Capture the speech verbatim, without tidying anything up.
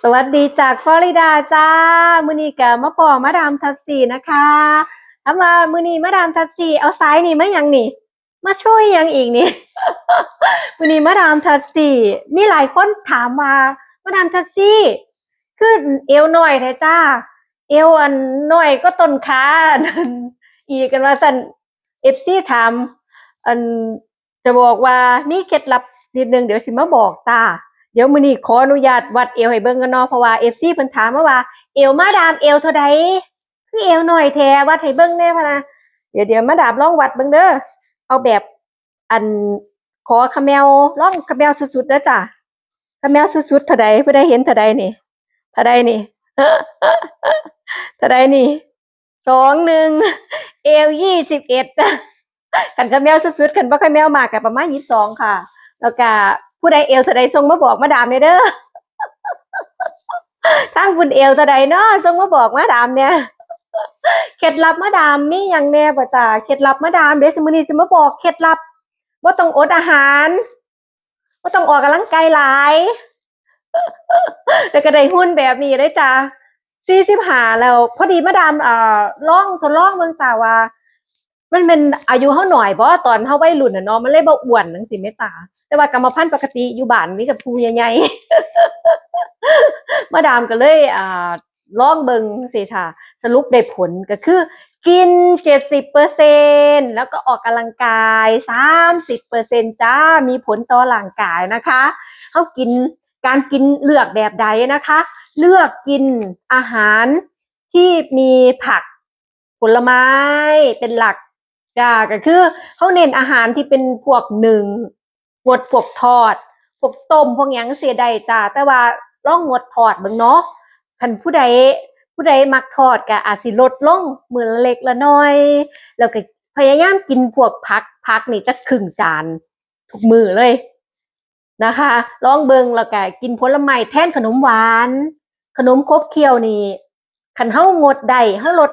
สวัสดีจากฟลอริดาจ้า มื้อนี้ก็มาพ้อมาดามทับสี่นะคะ ถามว่ามื้อนี้มาดามทับสี่เอาสายนี่มาหยังนี่ มาโชว์หยังอีกนี่ มื้อนี้มาดามทับสี่ มีหลายคนถามว่ามาดามทับสี่ คือเอวน้อยแท้จ้า เอวอันน้อยก็ต้นขา อีกกันว่าซั่น เอฟซี ถาม อัน จะบอกว่ามีเคล็ดลับนิดนึง เดี๋ยวสิมาบอกจ้า เดี๋ยวมื้อนี้ขออนุญาตวัดเอวให้เบิ่งกันเนาะ เพราะว่า เอฟซี เพิ่นถามมาว่า เอวมาดามเอวเท่าใด คือเอวน้อยแท้ วัดให้เบิ่งแหน่พะนะ เดี๋ยวเดี๋ยวมาดามลองวัดเบิ่งเด้อ เอาแบบ อัน ขอเขมว ลองเขมวสุดๆเด้อจ้า เขมวสุดๆเท่าใด ผู้ใดเห็นเท่าใดนี่ เท่าใดนี่ เท่าใดนี่ สองหนึ่ง เอวยี่สิบเอ็ด คันเขมวสุดๆ คันบ่เขมวมากก็ประมาณยี่สิบสองค่ะ แล้วก็ผู้ใดเอวเท่าใดส่งมาบอกมาดามแหน่เด้อ ทางคุณเอวเท่าใดเนาะ ส่งมาบอกมาดามแหน่ เคล็ดลับมาดามมีหยังแหน่บ่จ้า เคล็ดลับมาดาม เดี๋ยวสิมื้อนี้สิมาบอกเคล็ดลับ บ่ต้องอดอาหาร บ่ต้องออกกำลังกายหลาย แล้วก็ได้หุ่นแบบนี้เลยจ้า สี่สิบห้าแล้ว พอดีมาดาม เอ่อ ลองทดลองเบิ่งจ้าว่า มันเป็นอายุเฮาหน่อยบ่ ตอนเฮาวัยรุ่นน่ะเนาะ มันเลยบ่อ้วนจังซี่แหมจ้า แต่ว่ากรรมพันธุ์ปกติอยู่บ้านมีแต่ผู้ใหญ่ๆ มาดามก็เลย อ่า ลองเบิ่งสิค่ะ สรุปได้ผลก็คือ กิน เจ็ดสิบเปอร์เซ็นต์ แล้วก็ออกกำลังกาย สามสิบเปอร์เซ็นต์ จ้า มีผลต่อร่างกายนะคะ เฮากิน การกินเลือกแบบใดนะคะ เลือกกินอาหารที่มีผัก ผลไม้เป็นหลักจ้า ก็คือเฮาเน้นอาหารที่เป็นพวกนึ่ง งดพวกทอด พวกต้ม พวกหยังจั่งซี้ได้จ้า แต่ว่าลองงดทอดเบิ่งเนาะ คันผู้ใด ผู้ใดมักทอดก็อาจสิลดลงมื้อละเล็กละน้อย แล้วก็พยายามกินพวกผัก ผักนี่จักครึ่งจานทุกมื้อเลยนะคะ ลองเบิ่ง แล้วก็กินผลไม้แทนขนมหวาน ขนมขบเคี้ยวนี่ คันเฮางดได้ เฮาลด